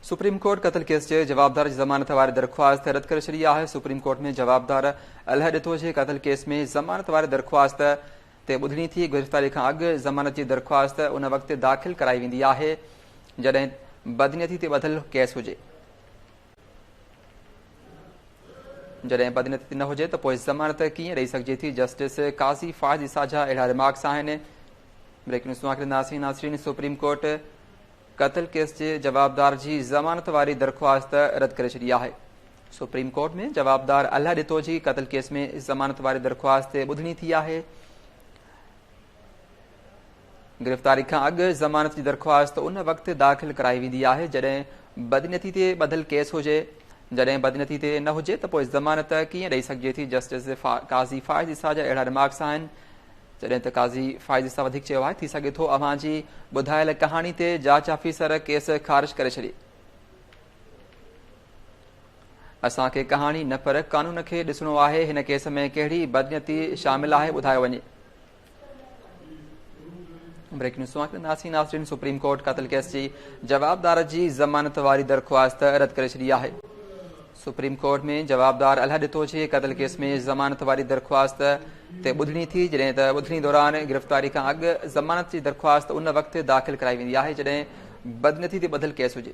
Supreme court قتل case جي جوابدار جي ضمانت واري درخواست رد ڪري ڇڏي آهي. سپريم ڪورٽ ۾ جوابدار الهه ڏتو جي قتل ڪيس ۾ ضمانت واري درخواست تي ٻڌڻي ٿي. گرفتاري کان اڳ ضمانت جي درخواست ان وقت داخل ڪرائي ويندي آهي جڏهن بدنيتي تي ٻڌل ڪيس هجي. جڏهن بدنيتي تي نه هجي ته پوء ضمانت ڪيئن ڏئي سگهجي ٿي. جسٽس قاضي فائز عيسيٰ جا اهڙا ريمارڪس آهن. بريڪنگ نيوز توهان کي ڏينداسين ناظرين سپريم ڪورٽ قتل ڪيس جي جوابدار جي ضمانت واري درخواست رد ڪري ڇڏي آهي. سپريم ڪورٽ ۾ جوابدار الله ڏتو جي قتل ڪيس ۾ ضمانت واري درخواست تي ٻڌڻي ٿي آهي. گرفتاري کان اڳ ضمانت جي درخواست ان وقت داخل ڪرائي ويندي آهي جڏهن بدنيتي تي ٻڌل ڪيس هجي. جڏهن بدنيتي تي نه هجي ته پوء ضمانت ڪيئن ڏئي سگهجي ٿي. جسٽس قاضي فائز عيسيٰ جا اهڙا ريمارڪس آهن. جڏهن ته قاضي فائز عيسيٰ وڌيڪ چيو آهي ٿي سگهي ٿو اوهان جي ٻڌايل ڪهاڻي تي جاچ آفيسر ڪيس خارج ڪري ڇڏي. اسان کي ڪهاڻي نه پر قانون کي ڏسڻو آهي، هن ڪيس ۾ ڪهڙي بدنيتي شامل آهي ٻڌايو وڃي. بريڪنگ نيوز توهان کي ڏينداسين ناظرين سپريم ڪورٽ قتل ڪيس جي جوابدار جي ضمانت واري درخواست رد ڪري ڇڏي آهي. سپريم ڪورٽ ۾ جوابدار الهه ڏتو جي قتل ڪيس ۾ ضمانت واري درخواست تي ٻڌڻي ٿي جڏهن ته ٻڌڻي دوران گرفتاري کان اڳ ضمانت جي درخواست ان وقت داخل ڪرائي ويندي آهي جڏهن بدنيتي تي ٻڌل ڪيس هجي.